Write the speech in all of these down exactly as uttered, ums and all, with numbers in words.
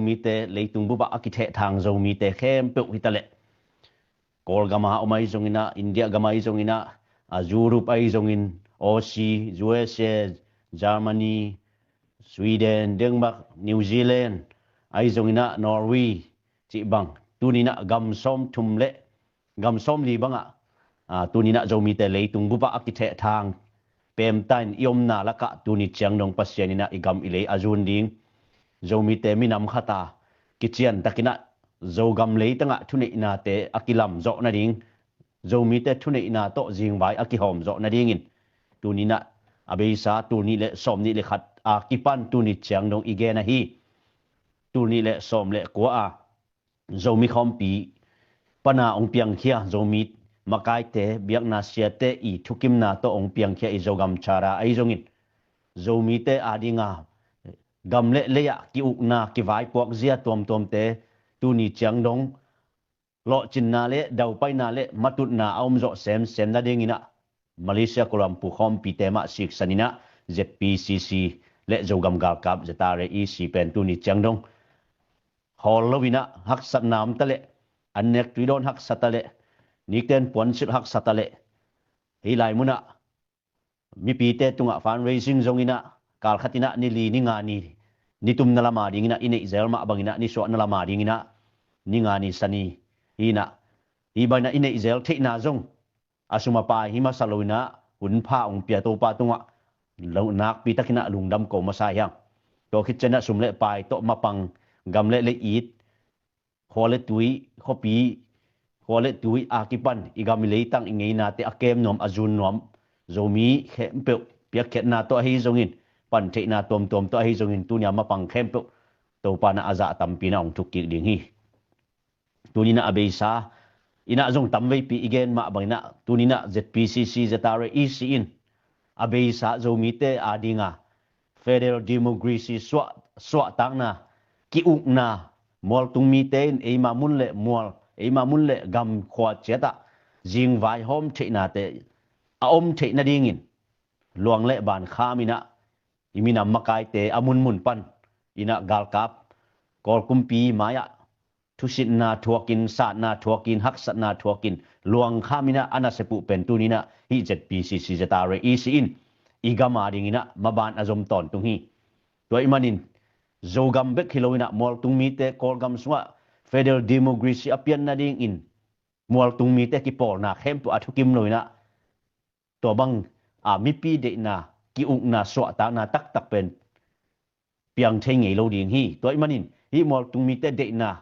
Zomite leitung bupah a kithehthang Zomite khempeuh hitaleh, Kawlgam a om ahi zonginah, India gam ahi zonginah, a Europe ahi zongin, Aussie, U S A, Germany, Sweden, Denmark, New Zealand ahi zonginah, Norway cih bang, tuninah gam sawm thum le gam sawm li bangah, a, tuninah Zomite leitung bupah a kithehthang pemta in i omna lakah tuni ciang dong Pasian inah i gam i lei a zun ding. Zomite minam khata kiciantakinah Zogam leitangah thuneihnate a kilamzawh nading, Zomite thuneihna tawh zingvai a kihawmzawh nadingin tuninah a beisa tulnih le sawmnih le khat a kipan tuni ciang dong i gen ahi. Tulnih le sawm le kua a Zomi khawmpi pana hong piangkhia, Zomi makaite, biakna siate i thukimna tawh hong piangkhia i Zogam Charter ahi zongin, Zomite adinga gam le lei-ah ki-ukna kivaipuak zia tuamtuamte tuni ciang dong lawhcinna le daupaina le matutna a omzawh semsem nadinginah Malaysia Kuala Lumpur khawmpite mah siksaninah Z P C C le Zogam galkap Z R A E C pen tuni ciang dong khawl loinah haksatna om taleh, an nek tui dawn haksa taleh, nikten puansilh haksa taleh, hih lai munah mipite tungah fundraising zonginah kalkhatinah ni li ni nga ni, ni tumna lama dinginah i neih zel mah banginah ni suahna lama dinginah ni nga ni sa ni hinah, hih banginah i neih zel theihna zong a sum a pai hi masa loinah hunpha hong pia Topa tungah lo-, nakpitakinah lungdam ko masa hiang. Tua khit cianah sum le pai tawh mapang gam le lei it, khua le tui, khuapi, khua le tui a kipan i gam i leitang i ngeinate a kem nuam a zun nuam Zomi khempeuh piakkhiatna tawh ahi zongin, pantheihna tuamtuam tawh ahi zongin tunia mapang khempeuh Topa na a zah tampina hong thukkik ding hi. Tuninah a beisa inah zong tamveipi i gen mah banginah tuninah Z P C C Z R A E C in a beisa Zomite adinga federal democracy suah, suahtakna, ki-ukna, mualtung mite in eima mun le mual, eima mun le gam khua ciatah zingvai hawm theihnate a om theih nadingin luang le ban khaminah i minam makaite a munmun pan inah galkap Kawl kumpi mai-ah thusitna thuakin, satna thuakin, haksatna thuakin luang khaminah a nasepuh pen tuninah hih Z P C C Z R A E C in i gam adinginah maban a zom tawntung hi. Tua ih manin Zogam bek hi loinah mualtung mite Kawlgam sungah federal democracy a pian nadingin mualtung mite kipawlna khempeuh a thukim loinah tua bang a mipi deihna, ki-ukna, suahtakna taktak pen piang thei ngei lo ding hi. Tua ih manin hih mualtung mite deihna,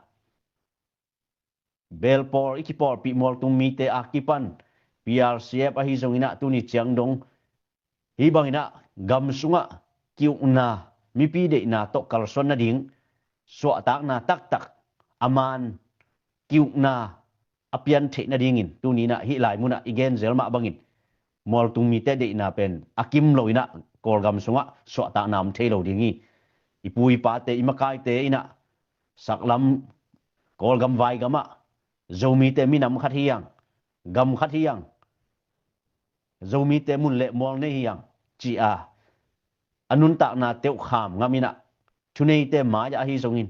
belpawl i kipawlpih mualtung mite a kipan P R C F ahi zonginah tuni ciang dong hih banginah gam sungah ki-ukna, mipi deihna tawh kalsuan nading suahtakna taktak a man ki-ukna a pian theih nadingin tuninah hih lai munah i gen zel mah bangin mualtung mite deihna pen a kim loinah Kawlgam sungah suahtakna om thei lo ding hi. I pu i pate, i makaite inah saklam Kawlgam vaigamah Zomite minam khat hi ang, gam khat hi ang, Zomite mun le mual nei hi ang ci-a a nuntakna teuhkham ngaminah thuneite mai-ah ahi zongin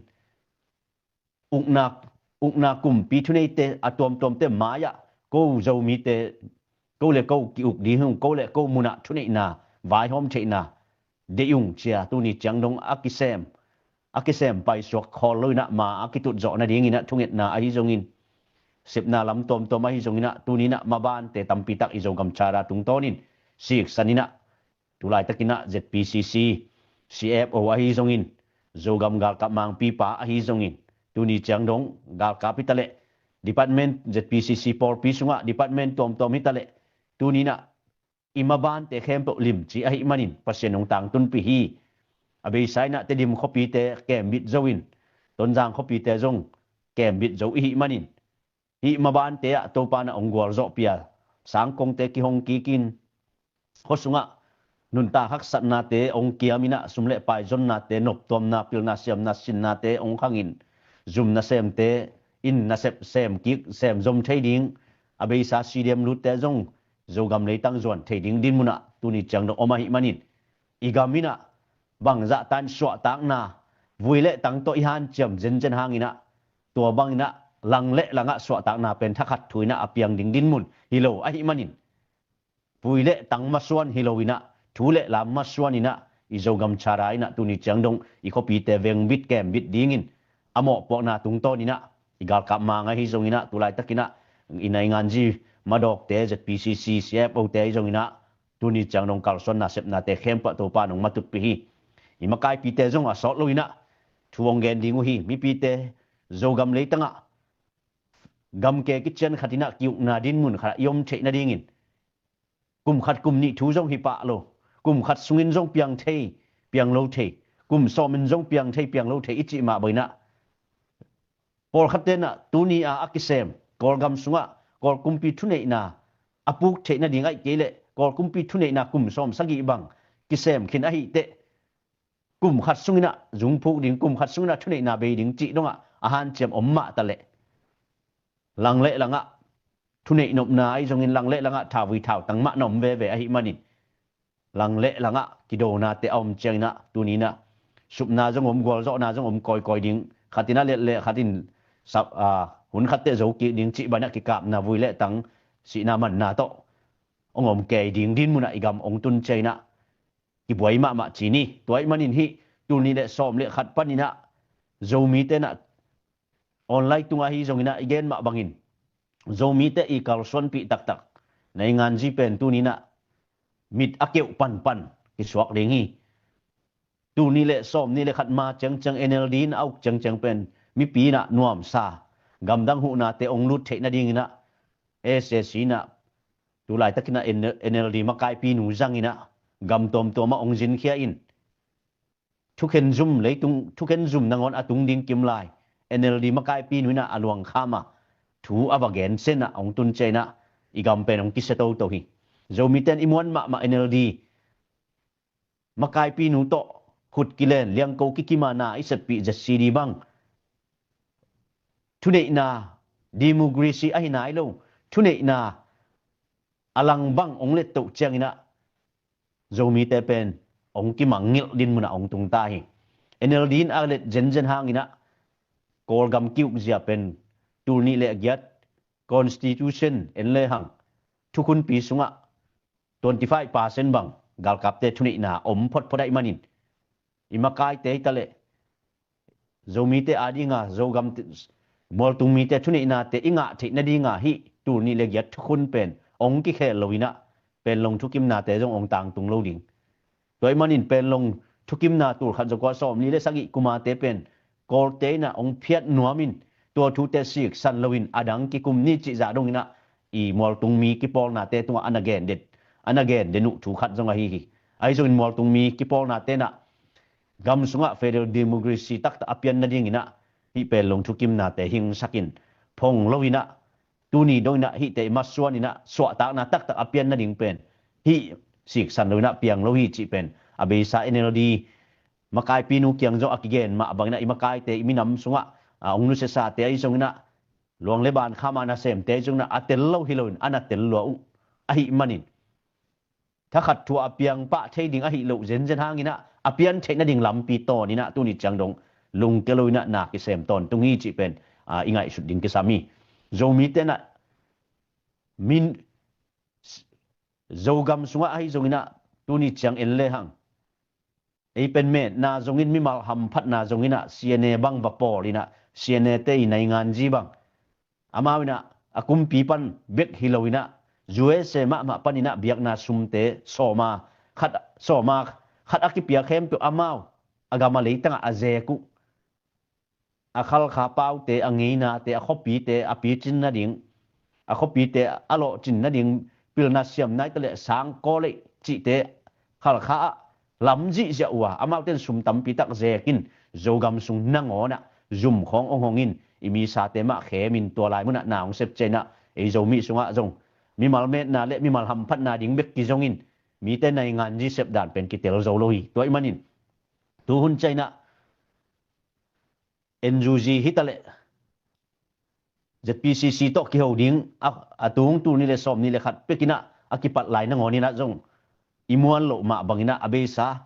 ukna, ukna kumpi thuneite a tuamtuamte mai-ah ko Zomite ko le ko ki-uk ding hi ung, ko le ko munah thuneihna vaihawm theihna deih ung cia tuni ciang dong a kisem, a kisem paisuak khawl loinah ma a kitutzawh nadinginah thungetna ahi zongin sepna lam tuamtuam ahi zonginah tuninah mabante tampitak i Zogam Charter tungtawnin siksaninah tulaitakinah Z P C C, C F O ahi zongin, Zogam galkap mangpipa ahi zongin, tuni ciang dong galkap hitaleh department, Z P C C pawlpi sungah department tuamtuam hitaleh tuninah i mabante khempeuh limci ahi manin Pasian hong tangtunpih hi. A beisa inah Tedim khuapite kembit zo in, Tonzang khuapite zong kembit zo ihi manin hih mabante ah Topa na hong gualzawh pia sangkongte kihong kikin khua sungah nuntak haksatnate hong kiaminah sum le pai zonnate, noptuamna, pilna, siamna, sinnate hong khangin zum nasemte in nasep sem kik sem zom thei ding, a beisa C D M lutte zong Zogam leitang zuan thei ding dinmunah tuni ciang dong om ahi manin i gam inah bangzahtan suahtakna vui le tang tawh i hanciam zenzen hanginah, tua banginah lang le langah suahtakna pen thakhat thu inah a piang ding dinmun hi lo ahih manin, vui le tang masuan hi loinah, thu le lam masuaninah, i Zogam Charter inah tuni ciang dong i khuapite vengbit kembit dingin a mawhpuakna tungtawninah, i galkap mang ahi zonginah, tulaitakinah i nainganzi madawkte, Z P C C, C F O te ahi zonginah, tuni ciang dong kalsuanna sepnate khempeuh Topa nong matutpih hi. I makaipite zong a sawt loinah thu hong gen ding uh hi. Mipite Zogam leitangah gamke kician khatinah ki-ukna dinmun khatah i om theih nadingin, kum khat kum nih thu zong hi pah lo, kum khat sungin zong piang thei, piang lo thei, kum sawmin zong piang thei, piang lo thei i cih mah banginah, pawlkhat tenah tuni a a kisem Kawlgam sungah Kawl kumpi thuneihna a puk theih nading ahih kei leh Kawl kumpi thuneihna kum sawm sagih bang kisem khin ahih teh, kum khat sunginah zungphuk ding, kum khat sunginah thuneihna bei ding cih dongah a hanciam om mah taleh, lang le langah thuneih nopna ahi zongin lang le langah thauvui thautang mah na om veve ahih manin, lang le langah kidonate a om cianginah tuninah supna zong om, gualzawhna zong om kawikawi ding, khatinah let le khatin sap, a, hun khatteh zo kik ding cih banah kikapna vui le tang sihna manna tawh hong om kei ding dinmunah i gam hong tun cianginah kibuai mahmah ci ni. Tua ahih manin hih tul nih le sawm le khat paninah Zomite inah online tungah ahi zonginah i gen mah bangin Zomite i kalsuanpih taktak nainganzi pen tuninah mit a keuh panpan kisuak ding hi. Tul nih le sawm nih le khat ma ciangciang N L D in a uk ciangciang pen mipi inah nuamsa gamdang huhnate hong lut theih nadinginah S A C inah tulaitakinah N L D makaipinu zanginah gam tuamtuamah hong zinkhia in, thukhen zum leitung, thukhen zum nangawn a tung ding kimlai N L D makaipinu inah a luangkham a thu a va gen senah hong tun cianginah i gam pen hong kisia toto hi. Zomite in i muan mahmah N L D makaipinu tawh khut kilen liangko kikima na i seppih Z C D bang thuneihna, democracy ahi nai lo, thuneihna a lang bang hong lettoh cianginah Zomite pen hong kimangngilh dinmunah hong tungta hi. N L D in a let zenzen hanginah Kawlgam ki-ukzia pen tul nih le giat constitution en lehang thukhunpi sungah twenty five percent bang galkapte thuneihna om photphot ahih manin, i makaite hi taleh Zomite adinga Zogam mualtung mite thuneihnate i ngah theih nadinga hih tul nih le giat thukhun pen hong kikhel loinah Panglong thukimnate zong hong tangtung lo ding. Tua ahih manin Panglong thukimna tul khat zakua sawm li le sagih kumate pen Kawlte inah hong phiat nuamin tua thute siksan loin a dang kikum ni cih zah donginah i mualtung mi kipawlnate tungah a na gen det, a na gen den uh thu khat zong ahi hi. Ahi zongin mualtung mi kipawlnate inah gam sungah federal democracy taktak a pian nadinginah hih Panglong thukimnate hingsakin phong loinah tuni donginah hihte i masuaninah suahtakna taktak a pian nading pen hih siksan loinah piang lo hi cih pen a beisa N L D makaipinu kiang zong a kigen mah banginah i makaite i minam sungah a hong nusiasate ahi zonginah luang le ban khama nasemte ahi zonginah a tel lo hi loin a na tel lua uh ahih manin thakhat thu a piang pah thei ding ahi loh zenzen hanginah a pian theih nading lampi tawninah tuni ciang dong lungke loinah na kisem tawntung hi cih pen a, i ngaihsut ding kisam hi. Zomite inah min Zogam sungah ahi zonginah tuni ciang en lehang ei pen metna zongin mimal hamphatna zonginah C N A bang va pawl inah C N A te i nainganzi bang amau inah a kumpi pan bek hi loinah U S A mahmah paninah biakna sumte sawma khat, sawma khat a kipia khempeuh amau a gam a leitangah a zek uh. A Khalkha paute, a ngeinate, a khuapite a picin nading, a khuapite a lawhcin nading pilna siam nai taleh sangkaw leih cihte Khalkha ah lam zihziah uh a, amaute in sum tampi tak zekin Zogam sung nangawnah zum khawng hong hongin i misate mah khemin tua lai munah na hong sep cianginah ei Zomi sungah zong mimal metna le mimal hamphatna ding bek kizongin mite nainganzi sepdan pen kitel zo lo hi. Tua ahih manin tuhun cianginah N U G hi taleh Z P C C tawh kiho ding a, a tung tul nih le sawm nih le khat pekinah a kipat lai nangawninah zong i muan loh mah banginah a beisa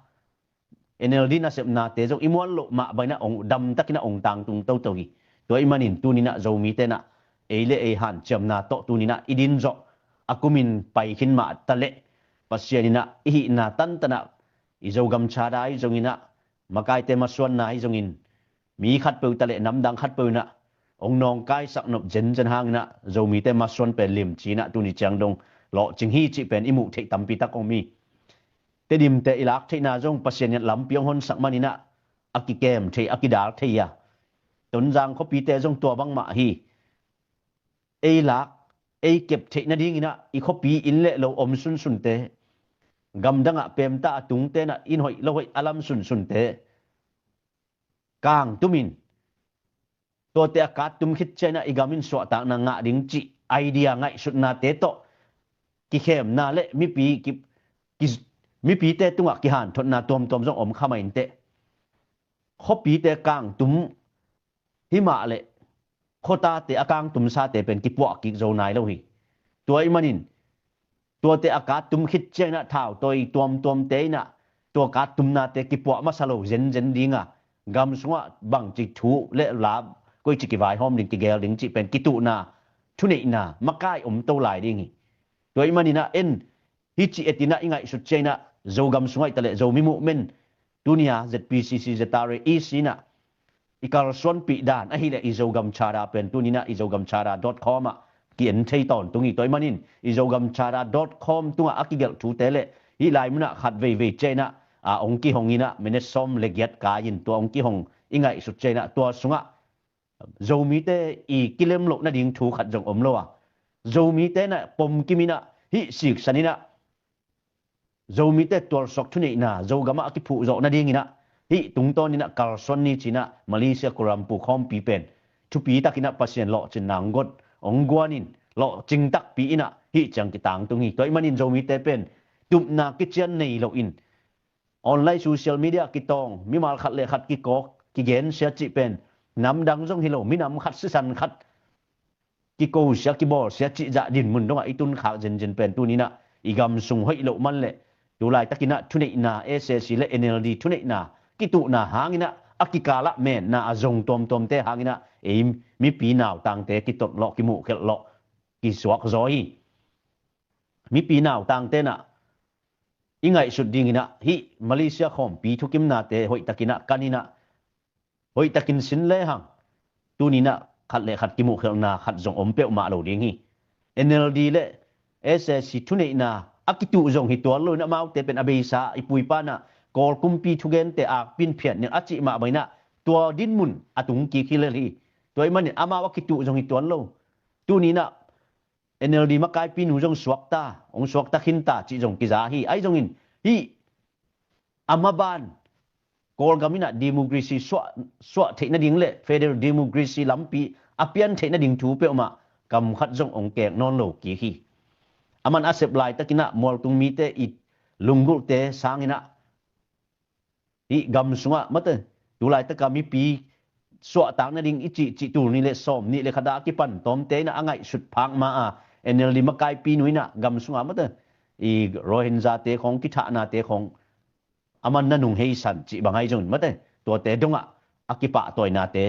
N L D nasepnate zong i muan loh mah bangin ah ong damtakin ah ong tangtung toto hi. Tua ahih manin tuni-in ah Zomite in ah ei le ei hanciamna tawh tuni-in ah i din zawh a kumin pai khin mah taleh Pasian in ah i hihna tantan ah i Zogam Charter ahi zongin ah makaite masuanna ahi zongin mi khatpeuh taleh namdang khatpeuh in ah ong nawngkaisak nop zenzen hangin ah Zomite masuan pen limci in ah tuni ciang dong lawhcing hi cih pen i muh theih tampi tak om hi. Tedimte i lak theihna zong Pasian in ah lampi ong honsak manin ah a kikem thei, a kidal thei a. Tonzang khuapite zong tua bangmah hi. Ei lak, ei kep theih nadingin ah i khuapi inn le lo om sunsunte, gamdang ah pemta a tungte in ah inn hoih lo hoih a lam sunsunte kangtumin tuate a kattum khit ciangin ah i gam in suahtakna ngah ding cih idea ngaihsutnate tawh kikhemna le mipi ki, ki, mipite tungah kihanthotna tuamtuam zong om kha mah inteh. Khuapite kangtum himah leh khuatate a kangtumsate pen kipuah kik zo nai lo hi. Tua ahih manin tuate a kattum khit ciangin ah thautawi tuamtuamte in ah tua kattumnate kipuah masa lo zenzen ding a, gam sungah bangci thu le la koici kivaihawm ding, kigel ding cih pen kituhna, thuneihna makai om to lai ding hi. Tua ahih manin ah en hih ci etin ah i ngaihsut ciangin ah Zogam sungah i taleh Zomi Movement tuni a Z P C C, Z R A, E C in ah i kalsuanpih dan ahih leh i Zogam Charter pen tuni-in ah i Zogam Charter dot com ah ki-en thei tawntung hi. Tua ahih manin i Zogam Charter dot com tungah a kigelh thute le hih lai munah khat veivei ciangin ah a ong kihong in ah minute sawm le giat kai-in tua ong kihong i ngaihsut ciangin ah tua sungah Zomite i kilem loh nading thu khat zong om lo a, Zomite in ah pomkim in ah hih siksan in ah Zomite tualsuak thuneihna Zogam ah a kiphuh zawh nadingin ah hih tungtawn in ah kalsuan ni ci-in ah Malaysia Kuala Lumpur khawmpi pen thupi takin ah Pasian lawhcinna ong guan, ong guan in lawhcing takpi in ah hih ciang kitangtung hi. Tua ahih manin Zomite pen tupna kician nei loin online social media kitawng, mimal khat le khat kikawk, kigensia cih pen namdang zong hi lo, minam khat, sisan khat kikosia, kibawlsia cih zah dinmun dongah i tunkhak zenzen pen tuni-in ah i gam sung hoih loh man le tu laitakin ah thuneihna, S A C le N L D thuneihna kituhna hangin ah a kikal ah menna a zong tuamtuamte hangin ah ei mipi nautangte kitot lawh, kimuhkhelh lawh, kisuak zaw hi. Mipi nautangte in ah i ngaihsut dingin ah hih Malaysia khawmpi thukimnate hoihtakin ah kan in ah hoihtakin sin lehang tuni-in ah khat le khat kimuhkhelhna khat zong om peuhmah lo ding hi. N L D le S A C thuneihna a kituh zong hi tuan lo in ah amaute pen a beisa i pu i pa in ah Kawl kumpi thugente akpi-in phiat ning a cih mah bangin ah tua dinmun a tung kik hi lel hi. Tua ahih manin amau a kituh zong hi tuan lo. Tuni-in ah N L D makaipinu zong suakta, ong suakta khinta cih zong kiza hi. Ahi zongin hih a maban Kawlgam in ah democracy suah, suah theih nading le federal democracy lampi a pian theih nading thu peuhmah kam khat zong ong kek nawn lo kik hi. Aman a sep laitakin ah mualtung mite i lunggulhte sangin ah hih gam sungah mate tu laitaka mipi suahtak nading i cih, cih tul nih le sawm nih le khat a kipan tawmte in ah a ngaihsut phak ma a N L D makaipinu in ah gam sungah mate i Rohingyate khawng, kithahnate khawng aman na nung heisan cih bang ahi zongin mate tuate dongah a kipahtawinate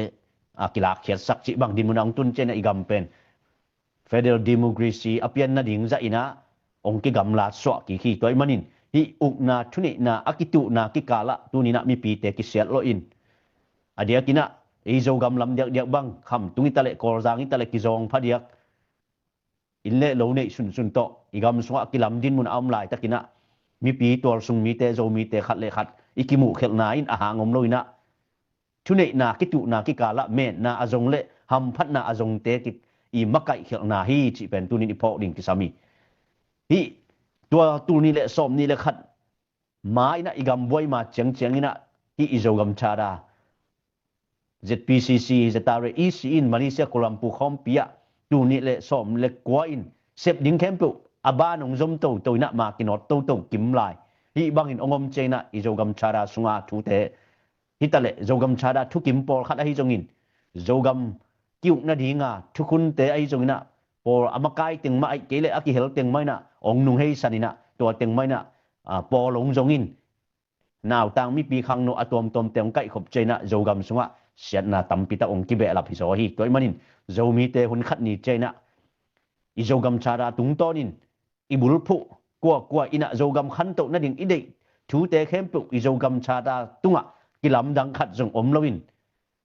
a kilakkhiatsak cih bang dinmun a ong tun ciangin ah i gam pen federal democracy a pian nading zahin ah ong kigamlat suah kik hi. Tua ahih manin hih ukna thuneihna a kituhna kikal ah tuni-in ah mipite kisiat lawhin a diakin ah ei Zogam lam diakdiak bang khamtung i taleh Kawlzang i taleh kizawng phadiak inn le lo neih sunsun tawh i gam sungah kilam dinmun a om laitakin ah mipi tualsung mite, Zomite khat le khat i kimuhkhelhna in a hang om lo in ah thuneihna kituhna kikal ah menna a zong le hamphatna a zongte ki, i makaihkhelhna hi cih pen tunin i phawk ding kisam hi. Hih tua tul nih le sawm nih le khat ma in ah i gam buai ma ciangciang in ah hih i Zogam Charter Z P C C, Z R A, E C in Malaysia Kuala Lumpur khawmpi ah tul nih le sawm le kua in sep ding khempeuh a ban ong zom toto in ah ma kinawt toto kim lai. Hih bangin ong om ciangin ah i Zogam Charter sunga thute hi taleh Zogam Charter thukim pawlkhat ahi zongin Zogam ki-uk nadinga thukhunte ahi zongin ah pawl a makai teng mah ahih kei leh a kihel teng mah in ah ong nung heisan in ah tua teng mah in ah, a, pawl ong zongin nautang mipi khangno a tuamtuamte hong kaihkhop ciah inah Zogam sungah siatna tampitak hong kibehlap hi zaw hi. Tua ahih manin Zomite hun khat ni ciah inah i Zogam Charter tungtawnin i bulphuh kuakua inah Zogam khantoh nading i deih thute khempeuh i Zogam Charter tungah kilamdang khat zong om loin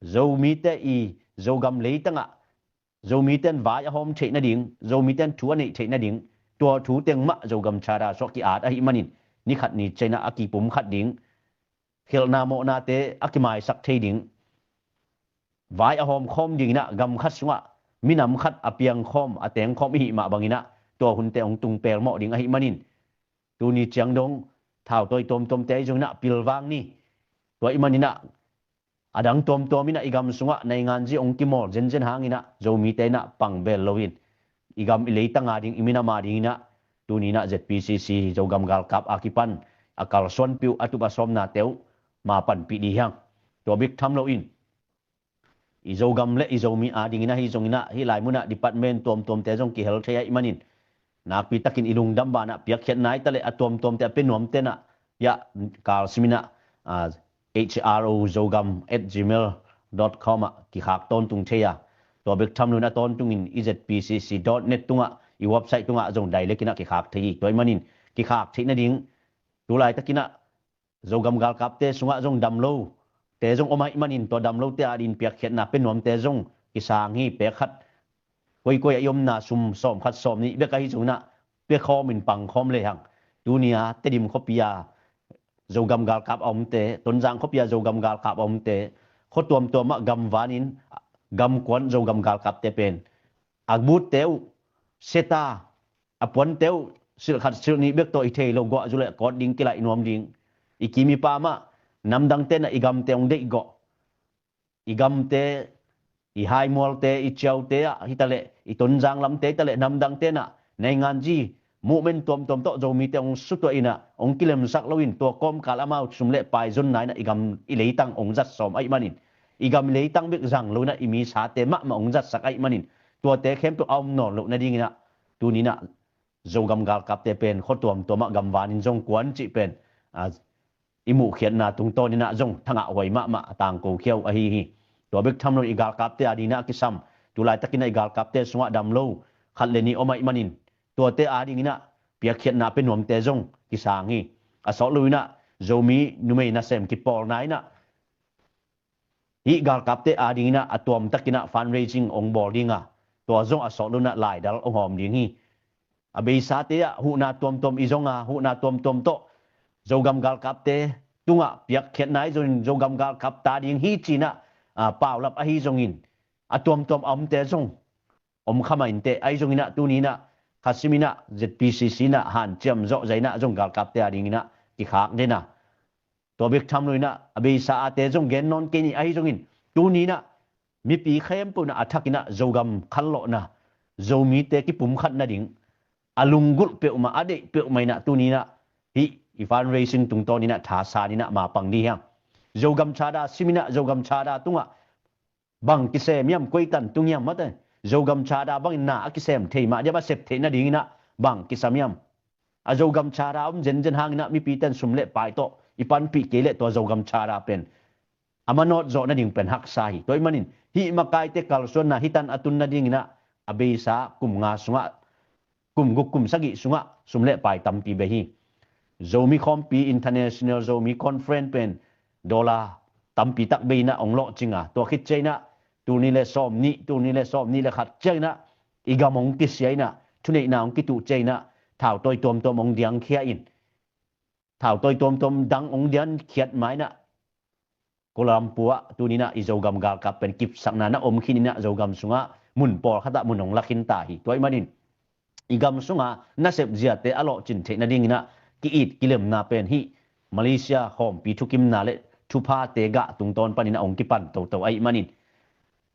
Zomite i Zogam leitangah Zomite in vai a hawm theih nading, Zomite in thu a neih theih nading, tua thu teng mah Zogam Charter sungah ki-at ahih manin ni khat ni ciah inah a kipum khat ding, khelhna mawhnate a kimaisak thei ding, vai a hawm khawm ding inah gam khat sungah minam khat a piang khawm, a teng khawm i hih mah bang inah tua hunte hong tung pelmawh ding ahih manin tuni ciang dong thautawi tuamtuamte ahi zong inah pilvang ni. Tua ahih man inah a dang tuamtuam inah i gam sungah nainganzi hong kimawl zenzen hang inah Zomite inah pang bel loin i gam i leitang a ding, i minam a ding inah tuni inah Z P C C Zogam galkap a kipan a kalsuanpih uh a tup a sawmnate uh ma panpih dih hiang. Tua bek tham loin i Zogam le i Zomi a ding inah ahi zong inah hih lai munah department tuamtuamte zong kihel thei ahih manin nakpi takin i lungdam banah piakkhiatna hi taleh a tuamtuamte a pia nuamte inah hiah kalsim inah, ah, H R O Zogam at gmail dot com ah kikhak tawntung thei a, tua bek tham loin a tawntungin i Z P C C dot net tungah i website tungah zong direct inah kikhak thei hi. Tua ahih manin kikhak theih nading tu laitak inah Zogam galkapte sungah zong damlote zong om ahih manin tua damlote a dingin piakkhiatna pia nuamte zong kisang hi. Pek khat koikoi a i omna sum sawm khat sawm nih bek ahi zong inah pia khawmin pang khawm lehang tuni a Tedim khuapi a Zogam galkap a omte, Tonzang khuapi a Zogam galkap a omte, khua tuamtuam ah gamvanin gamkuan Zogam galkapte pen a butte uh seta, a puante uh silh khat silh nih bek tawh hi thei lo, guah zu le kawt ding kilaih nuam ding. I kim i pam ah namdangte inah i gamte hong deihgawh, i gamte, i Haimualte, i Ciaute ah hi taleh i Tonzang lamte hi taleh namdangte inah nainganzi movement tuamtuam tawh Zomite hong sutuah inah hong kilemsak loin tua kawmkal amau sum le pai zonna inah i gam i leitang hong zat sawm ahih manin i gam i leitang bek zang lo inah i misate mahmah hong zatsak ahih manin tuate khempeuh a om nawn loh nading inah tuni inah Zogam galkapte pen khua tuamtuam ah gamvanin zong kuan cih pen, ah, i muhkhiatna tungtawn inah zong thangah huai mahmah a tangko khia uh ahi hi. Tua bek tham loin i galkapte a ding inah a kisam tu laitak inah i galkapte sungah damlo khat le nih om ahih manin tuate a ding inah piakkhiatna pia nuamte zong kisang hi. A sawt lo inah Zomi numei nasem kipawlna inah hih galkapte a ding inah a tuamtak inah fundraising hong bawl ding a, tua zong a sawt lo inah laidal hong hawm ding hi. A beisate ah huhna tuamtuam i zong a, huhna tuamtuam tawh Zogam galkapte tungah piakkhiatna ahi zongin Zogam galkap ta ding hi ci inah, ah, paulap ahi zongin a tuamtuam a omte zong om kha mah inteh. Ahi zong inah tuni inah khasim inah Z P C C inah hanciam zawh zah inah zong galkapte a ding inah kikhak den a, tua bek tham lo inah a beisa ate zong gen nawn kei ni. Ahi zongin tuni inah mipi khempeuh inah a thak inah Zogam khanlawhna, Zomite kipumkhat nading a lunggulh peuhmah, a deih peuhmah inah tuni inah hih i fundraising tungtawn inah thasan inah ma pang dih hiang. Zogam Charter sim inah Zogam Charter tungah bang kisem hiam, koi tan tung hiam mate. Zogam Charter bangin na a kisem thei mah diam, a sep theih nading inah bang kisam hiam. A Zogam Charter om zenzen hang inah mipite in sum le pai tawh i panpih kei leh tua Zogam Charter pen a manawt zawh nading pen haksa hi. Tua ahih manin hih makaite kalsuanna hih tan a tun nading inah a beisa kum nga sungah, kum guk kum sagih sungah sum le pai tampi bei hi. Zomi Khawmpi International Zomi Conference pen dollar tampi tak bei inah hong lawhcing a, tua khit ciang inah tul nih le sawm nih, tul nih le sawm nih le khat ciang inah i gam hong kisia inah, thuneihna hong kituh ciang inah thautawi tuamtuam hong diangkhia in, thautawi tuamtuam dang hong diankhiat ma inah Kuala Lumpur ah tuni inah i Zogam galkap pen kipsakna na om khin inah Zogam sungah mun pawlkhat ah mun hong la khin ta hi. Tua ahih manin i gam sunga nasep ziate a lawhcin theih nading inah ki-it kilemna pen hih Malaysia khawmpi thukimna le thuphate gah tungtawn panin a hong kipan toto ahih manin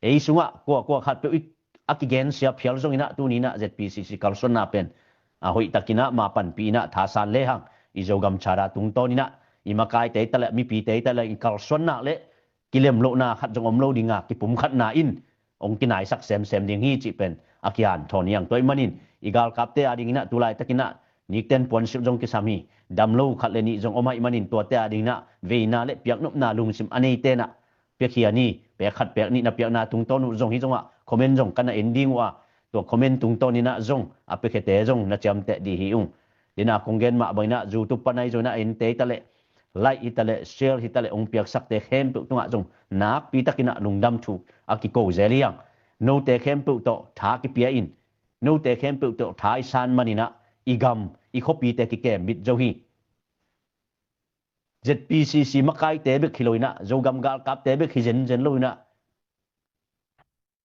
ei sungah kuakua khatpeuh i a kigensia phial zong inah tuni inah Z P C C kalsuanna pen a hoihtak inah ma panpih inah thasan lehang i Zogam Charter tungtawn inah i makaite hi taleh mipite hi taleh i kalsuanna le kilemlohna khat zong om lo ding a kipumkhatna in hong kinaisak semsem ding hi cih pen a kihanthawn hi hang. Tua ahih manin i galkapte a ding inah tu laitak inah Nikten puansilh zong kisam hi. Damlo khat le nih zong om ahih manin tuate ading inah veina le piaknopna lungsim a neite inah piakhia ni. Pek khat pek nih na piakna tungtawn uh zong hi zongah comment zong ka na en ding uh a, tua comment tungtawn inah zong a piakhiate zong na ciamteh dih hi ung. Dina kong gen mah bang inah YouTube pan ahi zong inah en te hi taleh, like hi taleh, share hi taleh, hong piaksakte khempeuh tungah zong nakpi tak inah lungdam thu a kiko zel hi hang. Note khempeuh tawh tha kipia in, note khempeuh tawh tha i san man inah i gam i khuapite kikem bit zo hi. Z P C C makaite bek hi lo inah, Zogam galkapte bek hi zenzen lo inah,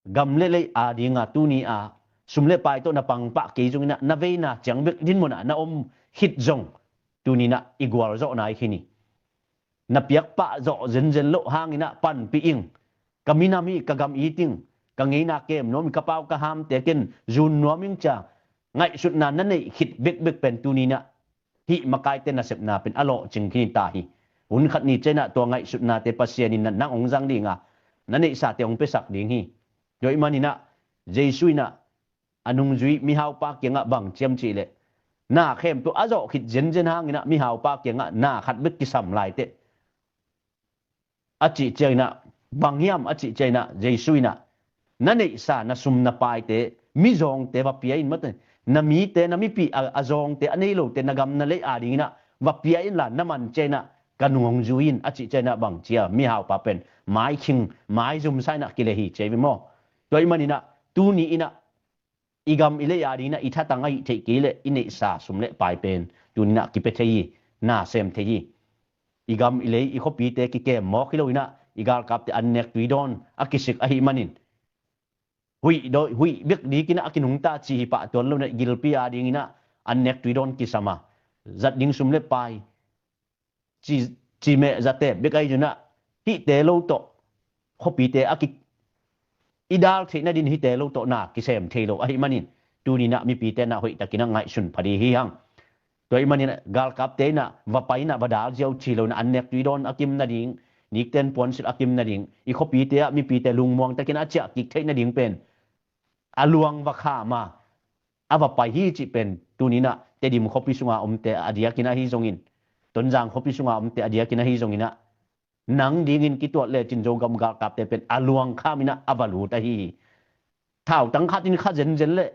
gam le lei adinga tuni a sum le pai tawh na pangpah kei zong inah, na veina ciang bek din munah na om khit zong tuni inah i gualzawhna i khin hi. Na piakpah zawh zenzen loh hang inah panpih ing. Ka minam hi, ka gam it ing, ka ngeina kem nuam hi, ka pau ka hamte ken zun nuam ing cia ngaihsutna na neih khit bekbek pen tuni inah hih makaite nasepna pen a lawhcing khin ta hi. Hun khat ni ciang inah tua ngaihsutnate Pasian in nang hong zang dinga na neihsate hong piasak ding hi. Tua ahih man inah Jesu inah a nungzui mihaupa kiangah bang ciam cihleh, na khempeuh a zawh khit zenzen hang inah mihaupa kiangah na khat bek kisam laiteh, a cih ciang inah, bang hiam a cih ciang inah Jesu inah, na neihsa na sum na paite mizawngte va pia in, mate, na mite na mipi a, a zawngte a nei lote na gam na lei ading inah va pia inla na man ciang inah ka nung hong zui in a cih ciang inah bang cia mihaupa pen maikhing maizumsa inah kile hi ci hi maw? Tua ahih man inah tuni inah i gam i lei ading inah i thatang ahih theih kei leh i neihsa sum le pai pen tuni inah kipia thei hi, na sem thei hi. I gam i lei i khuapite kikem mawk hi lo inah i galkapte an nek tui dawn a kisik ahih manin huih dawi, huih bek dik inah a kinungta ci hi pah tuan lo inah i gilpi ading inah an nek tui dawn kisam a, zat ding sum le pai ci, ci meh zate bek ahi zong inah hihte lo tawh khuapite a ki, i dal theih nading hihte lo tawh na kisem thei lo ahih manin tuni inah mipite inah hoihtak inah ngaihsun pha dih hi hang. Tua ahih manin galkapte inah va pai inah va dal ziau ci lo inah an nek tui dawn a kim nading, nikten puansilh a kim nading, i khuapite ah mipite lungmuang tak inah a ciah kik theih nading pen a luang va kham a, a va pai hi cih pen tuni inah Tedim khuapi sunga omte a diakin ahi zongin, Tonzang khuapi sunga omte a diakin ahi zong inah nang dingin kituat lecin Zogam galkapte pen a luang kham inah a va lut ahi hi. Thautang khat in kha zenzen leh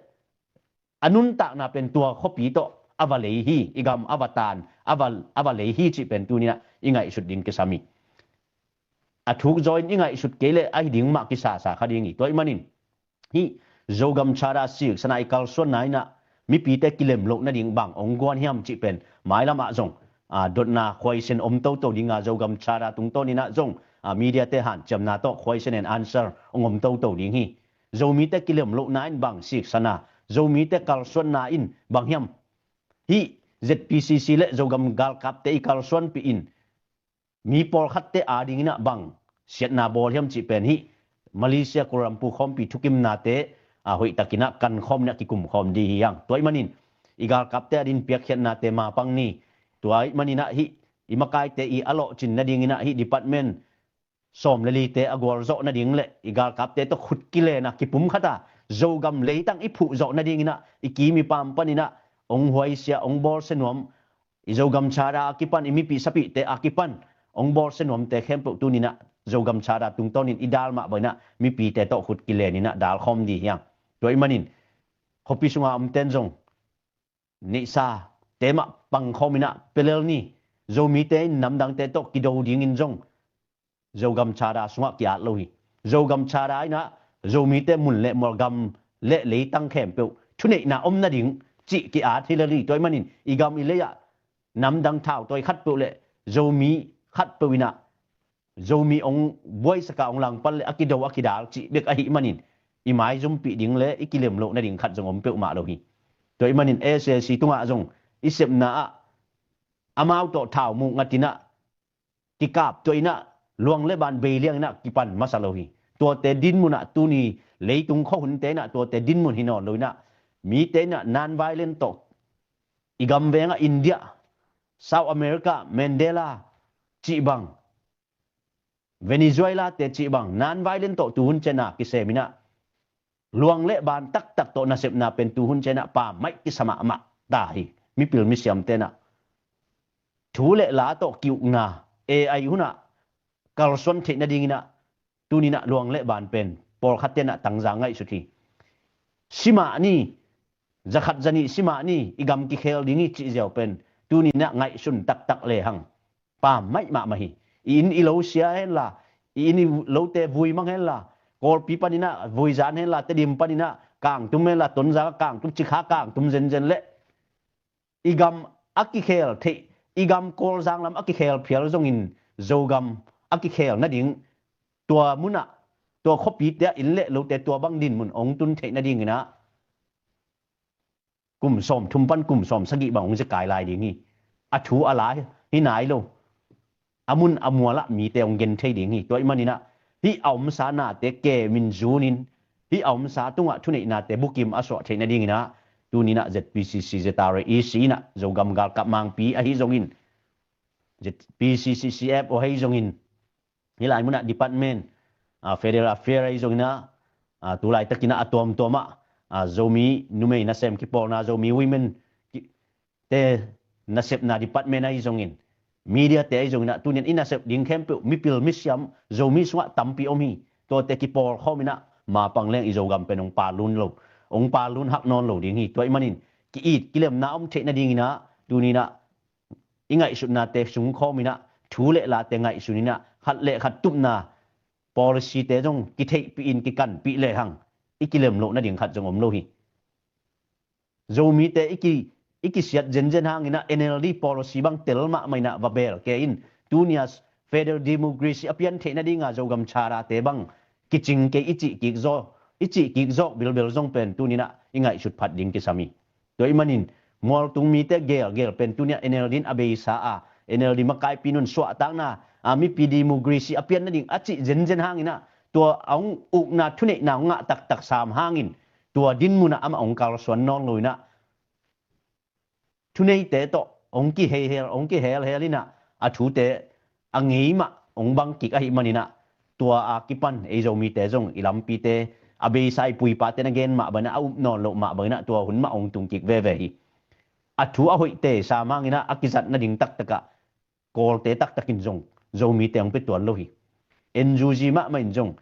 a nuntakna pen tua khuapi tawh a va lei hi, i gam a va tan, a va, a va lei hi cih pen tuni inah i ngaihsut ding kisam hi. A thuk zaw in i ngaihsut kei leh ahi ding mah kisasa kha ding hi. Tua ahih manin hih Zogam Charter siksana i kalsuanna inah mipite kilem loh nading bang hong guan hiam cih pen mailam ah zong, a, dotna khuaisen om toto dinga Zogam Charter tungtawn inah zong, a, mediate hanciamna tawh question and answer hong om toto ding hi. Zomite kilem lohna in bang siksana, Zomite kalsuanna in bang hiam, hih Z P C C le Zogam galkapte i kalsuanpih in mi pawlkhatte ading inah bang siatna bawl hiam cih pen hih Malaysia Kuala Lumpur khawmpi thukimnate a hoihtak inah kankhawm inah kikumkhawm dih hi hang. Tua ahih manin i galkapte ading piakkhiatnate mapang ni. Tua ahih man inah hih i makaite i a lawhcin nading inah hih department sawm le lite a gualzawh nading le i galkapte tawh khut kilen a kipumkhat a Zogam leitang i phuhzawh nading inah i kim i pam pan inah hong huaisia, hong bawlsia nuam, i Zogam Charter a kipan, i mipi sapihte a kipan hong bawlsia nuamte khempeuh tuni inah Zogam Charter tungtawn in i dal mah bang inah mipite tawh khut kilen inah dalkhawm dih hi hang. Tua ahih manin khuapi sunga omten zong neihsate mah pangkhawm inah pia lel ni. Zomite in namdangte tawh kido dingin zong Zogam Charter sungah ki-at lo hi. Zogam Charter inah Zomite mun le mual, gam le leitang khempeuh thuneihna om nading cih ki-at hi lel hi. Tua ahih manin i gam i lei ah namdang thautawi khatpeuh le Zomi khatpeuh inah Zomi hong buaisak a hong langpang le a kido a kidal cih bek ahih manin i maizumpih ding le i kilem loh nading khat zong om peuhmah lo hi. Tua ahih manin S A C tungah zong i sepna ah amau tawh thau muk ngat inah kikap tua inah luang le ban bei liang inah kipan masa lo hi. Tuate din munah tuni leitung khuahunte inah tuate din mun hi nawn lo inah mite inah non-violent tawh i gam vengah India, South America, Mandela cih bang, Venezuela te cih bang non-violent tawh tuhun ciang a kisem inah luang le ban taktak tawh nasepna pen tuhun ciang inah pammaih kisa mahmah ta hi. mipil misiam tenah thu le la tawh ki-ukna A I hunah kalsuan theih nadinginah tuninah luang le ban pen pawlkhat tenah tangza ngaihsut hi. Simah ni, zakhat zanih simah ni, i gam kikhel ding hi cih ziau pen tuninah ngaihsun taktak lehang pam maih mahmah hi. I inn i lo sia henla, i inn i lote vui mang henla, Kawlpi paninah vuizan henla, Tedim paninah kangtum henla, Tonzang kangtum, Cikha kangtum zenzen leh i gam a kikhel theih, i gam Kawlzang lam a kikhel phial zongin Zogam a kikhel nading tua munah, tua khuapite ah inn le lote tua bang dinmun hong tun theih nadinginah kum sawm thum pan kum sawm sagih bang hong zekai lai ding hi. A thu a lai hi nai lo. A mun a mualah mite hong gen thei ding hi. Tua ih maninah hih a omsa nate kemin zunin, hih a omsa tungah thuneihnate bukim a suah theih nadinginah tuninah Z P C C, Z R A E C inah Zogam galkap mangpi ahi zongin, Z P C C C F aw ahi zongin, hih lai munah department, ah, federal affair ahi zonginah, ah, tulaitakinah a tuamtuamah, ah, Zomi numei nasem kipawlna, Zomi women ki-, te nasepna department ahi zongin, media te ahi zonginah tunian i nasep ding khempeuh mipil misiam Zomi sungah tampi om hi. Tuate kipawlkhawminah mapang leng i Zogam pen hong palun lo, hong palun hak nawn lo ding hi. Tua ih manin ki-it kilemna om theih nadinginah tuninah i ngaihsutnate sungkhawminah thu le late ngaihsuninah khat le khat tupna policyte zong kitheihpih in kikanpih lehang i kilem loh nading khat zong om lo hi. Zomite i ki, i kisiat zenzen hanginah N L D policy bang tel mahmah inah va bel ke in, tunia federal democracy a pian theih nadinga Zogam charate bang kicing kei i cih kik zawk, i cih kik zawk bilbel zong pen tuninah i ngaihsut phat ding kisam hi. Tua ih manin mualtung mite gelgel pen tuniah N L D in a beisa a, N L D makaipi nun suahtakna a, mipi democracy a pian nading a cih zenzen hanginah tua a hong ukna thuneihna hong ngah taktak sam hangin tua dinmunah amah hong kalsuan nawn lo inah thuneite tawh hong kiheihel, hong kihelhel inah a thute a ngei mah hong bang kik ahih maninah tua a kipan ei Zomite zong i lampite a beisa i puipate na gen mah banginah a up nawn loh mah banginah tua hun mah hong tung kik veve hi. A thu a hoihte sam hanginah a kizat nading taktakah Kawlte taktakin zong Zomite hong pia tuan lo hi. N U G mahmah in zong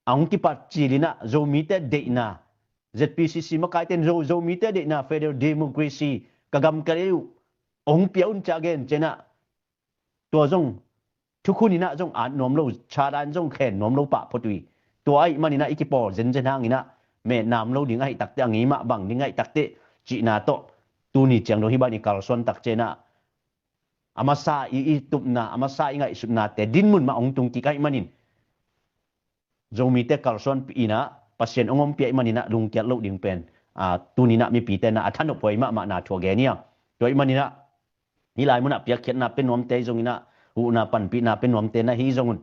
a hong kipat cilinah Zomite deihna, Z P C C makaite in Zo, Zomite deihna federal democracy ka gam ka lei uh hong pia un ci-a gen cianah tua zong thukhuninah zong at nuam lo, charter in zong khen nuam lo pah phot uh hi. Tua ahih maninah i kipawl zenzen hanginah mehnam lo ding ahih takteh, a ngei mah bang ding ahih takteh cihna tawh tuni ciang dong hih ban i kalsuan tak cianah a masa i, i tupna, a masa i ngaihsutnate dinmun mah hong tung kik ahih manin Zomite kalsuanpih inah Pasian hong ompih ahih maninah lungkiat loh ding pen, a, tuninah mipite na a thanop huai mahmahna thu a gen hi hang. Tua ahih maninah hih lai munah piakkhiatna pia nuamte ahi zonginah, huhna panpihna pia nuamte na hi zongun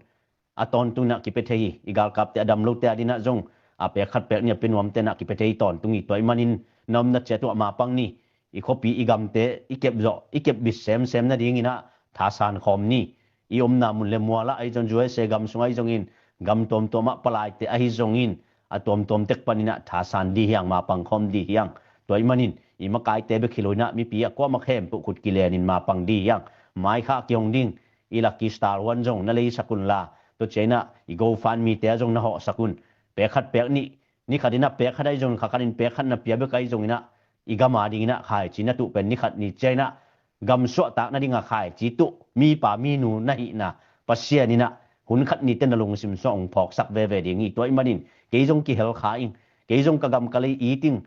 a tawntunginah kipia thei hi. I galkapte a dam lote adinah zong a pek khat pek nih a pia nuamte nah kipia thei hi tawntung hi. Tua ahih manin na omna ciat uh a mapang ni. I khuapi i gamte i kep zawh, i kep bit semsem nadinginah thasan khawm ni. I omna mun le mualah ahi zong U S A gam sung ahi zongin, gam tuamtuamah palaite ahi zongin a tuamtuam tek paninah thasan di hiang, mapang khawm di hiang. Tua ahih manin i makaite bek hi loinah mipi a kuamah khempeuh khut kilenin mapang di hiang. Mai kha kihong ding i Lucky Star huan zong na leisak unla, tua cianginah i GoFundMe te ah zong na hawhsak un. Pek khat pek nih, ni khatinah pek khat ahi zongin, kha khatin pek khat na pia bek ahi zonginah i gam adinginah khaici na tuh pen ni khat ni cianginah gam suahtak nadinga khaici tuh mipa minu na hihna Pasian inah hun khat nite na lungsim sungah hong phawksak veve ding hi. Tua ahih manin kei zong kihel kha ing, kei zong ka gam ka lei it ing,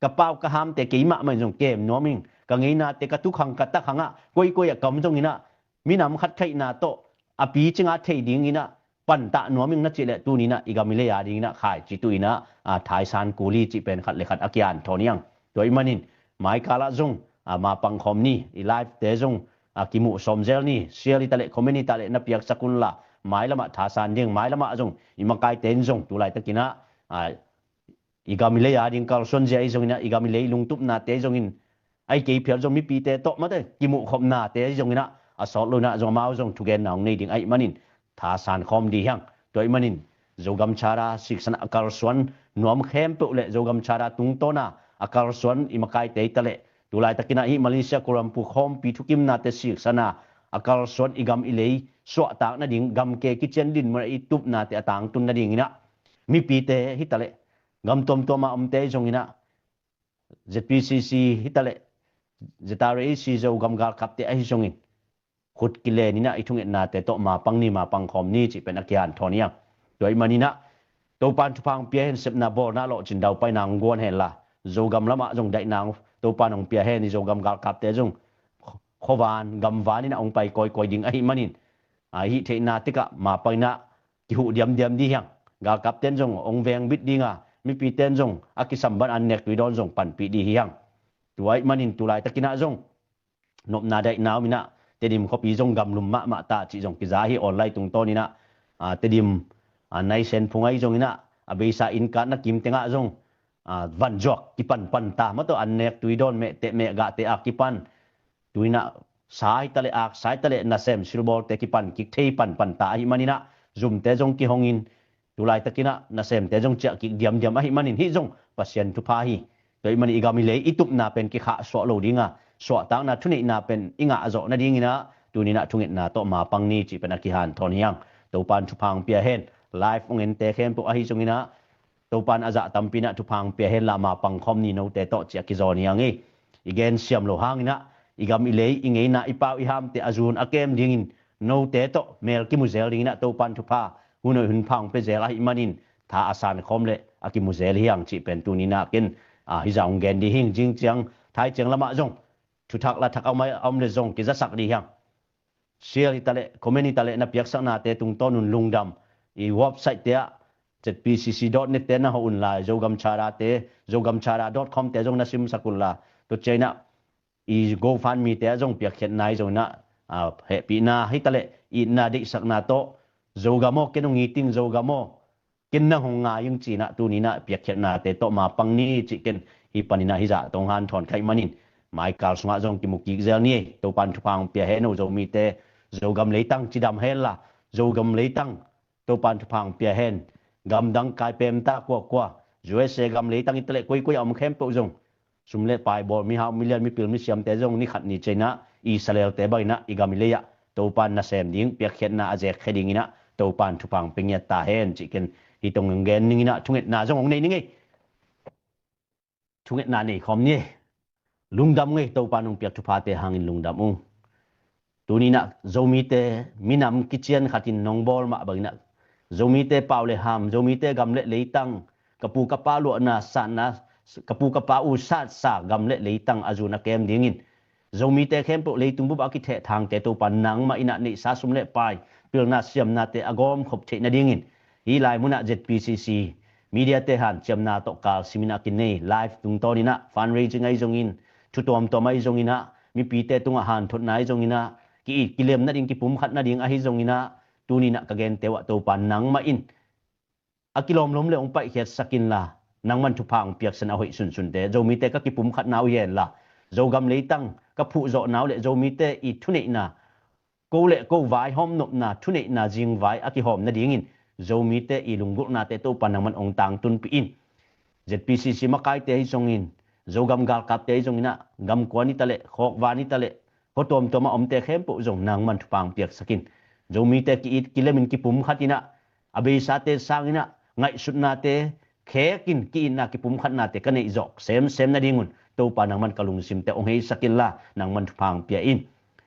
ka pau ka hamte kei mahmah in zong kem nuam ing, ka ngeinate ka tukhang ka takhangah koikoi ah ka om zonginah minam khat khaihna tawh a picinga thei dinginah pantah nuam ing na cih leh tuninah i gam i lei adinginah khaici tuh inah, a, thaisan kuli cih pen khat le khat a kian thawn hiang. Tua ahih manin maikalah zong, a, mapang khawm ni, i live te zong, a, kimuh sawm zel ni, share hi taleh, comment hi taleh na piaksak unla, mailamah thasan ding, mailamah zong i makaite in zong tulaitakinah, a, i gam i lei ading kalsuanzia ahi zonginah, i gam i lei lungtupnate ahi zongin, ahi kei phial zong mipite tawh mate kimuhkhopnate ahi zonginah a sawt loinah zong amau zong thugenna hong nei ding ahih manin thasan khawm di hiang. Tua ahih manin Zogam Charter siksanah a kalsuan nuam khempeuh le Zogam Charter tungtawna a kalsuan i makaite hi taleh Tulaitakin ah hih Malaysia Kuala Lumpur khawmpi thukimnate siksana a kalsuan i gam i lei suahtak nading, gamke kician dinmun a i tupnate a tangtun nadingin ah mipite hitaleh gam tuamtuama omte ahi zongin ah Z P C C hitaleh Z R A C Zogam galkapte ahi zongin khut kilen in ah i thungetnate tawh mapang ni, mapang khawm ni cih pen a kihanthawn hi hang. Tua ahih manin ah Topan thupha hong pia hen, sepna bawlna lawhcin daupaina hong guan henla, Zogam lamah zong daihna Topan hong pia hen. I Zogam galkapte zong khuavan gamvan in ah hong pai kawikawi ding ahih manin, a hih theihna tikah mapang in ah kihuh diamdiam dih hi hang. Galkapten zong hong vengbit ding a, mipiten zong a kisam ban an nek tui dawn zong panpih dih hi hang. Tua ahih manin tulaitakin ah zong nopna daihna om in ah Tedim khuapi zong gamlum mahmah ta cih zong kiza hi. Online tungtawn in ah, a, Tedim, a, naisen phung ahi zongin ah a beisa inn katna kim tengah zong, a, vanzuak kipanpan ta, mah tawh an nek tui dawn, mehteh mehgahte a kipan, tui in ah sa hitaleh, aksa hitaleh, nasem silbawlte kipan kik thei panpan ta ahih manin ah zumte zong kihongin, tulaitakin ah nasemte zong ciah kik diamdiam ahih manin hih zong Pasian thupha hi. Tua ahih manin i gam i lei i tupna pen kikhahsuah lo ding a, suahtakna thuneihna pen i ngahzawh nadingin ah tuni in ah thungetna tawh mapang ni cih pen a kihanthawn hi hang. Topan thupha hong pia hen. Live hong ente khempeuh ahi zongin ah Topan a zah tampi in ah thupha hong pia henla mapang khawm ni note tawh cih a kizawn hi hang hi. I gen siam lo hangin ah i gam i lei, i ngeina, i pau i hamte a zun a kem dingin note tawh mel kimu zel dingin ah Topan thupha hun hoih hun pha hong pia zel ahih manin tha a san khawm le a kimu zel hi hang cih pen tuni in ah ken, a, hizah hong gen dih hing. Zing ciang, thai ciang lamah zong thuthak lathak a om, a om le zong kizasak dih hi hang. Share hitaleh, comment hitaleh, na piaksaknate tungtawn un lungdam. I website te ah Z P C C dot net te na hawh un lai, Zogam Chara te, Zogam Chara dot com te zong na simsak un la. Tua ciang in ah i GoFundMe te ah zong piakkhiatna hi zongin ah, a, hehpihna hitaleh itna deihsakna tawh, Zogam aw, ken hong it ing, Zogam aw, ken nang hong ngai ing ci in ah tuni in ah piakkhiatnate tawh mapang ni cih ken hih panin ah hizah tawh hong hanthawn ka hih manin maikal sungah zong kimu kik zel ni. Topan thupha hong pia hen o Zomite, Zogam leitang cidam henla, Zogam leitang Topan thupha hong pia hen. Gamdang kai pemta kuakua, U S A gam leitang hitaleh koikoi a om khempeuh zong sum le pai bawl, mihau, milian, mipil, misiamte zong ni khat ni ciang in ah i salelte bangin ah i gam i lei ah Topan nasem ding, piakkhiatna a zekkhia dingin ah Topan thupha hong pia ngiat ta hen cih ken hih tawh hong gen ning in ah thungetna zong hong nei ning ei. Thungetna nei khawm ni ei. Lungdam ung ei, Topan hong piak thuphate hangin lungdam ung. Tuni in ah Zomite minam kician khatin nong bawl mah bangin ah Zomite pau le ham, Zomite gam le leitang, ka pu ka pa luahna satna, ka pu ka pa uh satsa gam le leitang a zun a kem dingin Zomite khempeuh leitung bup a kithehthangte Topa nangmah in ah neihsa sum le pai, pilna siamnate a gawmkhop theih nadingin hih lai munah Z P C C media te hanciamna tawh kalsimin a kinei live tungtawn in ah fundraising ahi zongin, thu tuamtuam ahi zongin ah, mipite tungah hanthotna ahi zongin ah, ki-it kilem nading, kipumkhat nading ahi zongin ah, tuni in ah ka gente uh ah Topa nangmah in a kilawmlawm le hong paihkhiatsak inla, nangman thupha hong piaksan a hoih sunsunte Zomite ka kipumkhatna uh hi henla, Zogam leitang ka phuhzawhna uh le Zomite i thuneihna, ko le ko vaihawm nopna, thuneihna zingvai a kihawm nadingin Zomite i lunggulhnate Topa nangman hong tangtunpih in. Z P C C makaite ahi zongin, Zogam galkapte ahi zongin ah, gamkuan hi taleh, khawkvan hi taleh, khua tuamtuam a omte khempeuh zong nangman thupha hong piaksak in. Zomite ki-it kilemin kipumkhat in ah, a beisate sangin ah ngaihsutnate khekin ki-itna kipumkhatnate ka neih zawh semsem nadingun Topa nangman ka lungsimte hong heisak inla, nangman thupha hong pia in.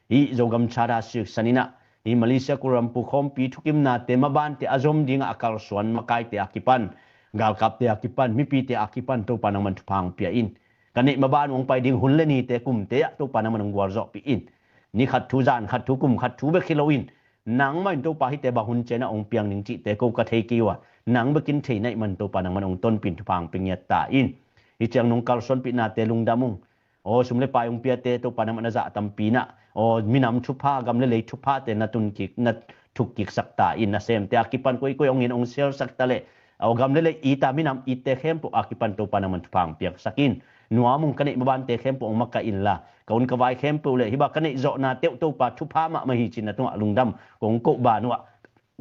Hih Zogam Charter siksan in ah, hih Malaysia Kuala Lumpur khawmpi thukimnate mabante a zom dingah a kalsuan makaite a kipan, galkapte a kipan, mipite a kipan Topa nangman thupha hong pia in. Ka neih maban hong pai ding hun le nite, kumte ah Topa nangman hong gualzawhpih in. Ni khat thu, zan khat thu, kum khat thu bek hi loin, nangmah in Topa hihte bang hun cianah hong piang ning cihte ko ka thei kei uh a, nang bekin thei na hih man Topa nangman hong tonpih in, thupha hong pia ngiat ta in. Hih ciang nong kalsuanpihnate lungdam ung. Aw, sum le pai hong piate Topa nangman a zah tampi in ah, aw, minam thupha, gam le lei thuphate na tun kik, na thuk kiksak ta in, nasemte a kipan koikoi hong in hong sialsak taleh, aw, gam le lei it a minam itte khempeuh a kipan Topa nangman thupha hong piaksak in. Nuam ung, ka neih mabante khempeuh hong makaih inla, ka hun ka vai khempeuh le hih bang ka neih zawhnate uh Topa thupha mahmah hi cin na tungah lungdam kong koh ban uh ah,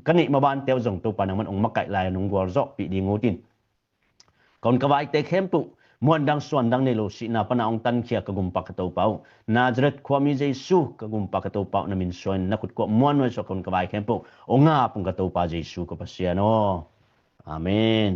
ka neih mabante uh zong Topa nangman hong makaih lai-in hong gualzawhpih ding ut in. Ka hun ka vaite khempeuh muan dang suan dang nei lo sihna pana hong tankhia ka gumpa ka Topa uh, Nazareth khuami Jesu ka gumpa ka Topa uh, na min suangin na khutkuah muannuai suak ka hun ka vai khempeuh hong ap ung ka Topa Jesu ka Pasian aw. Amen.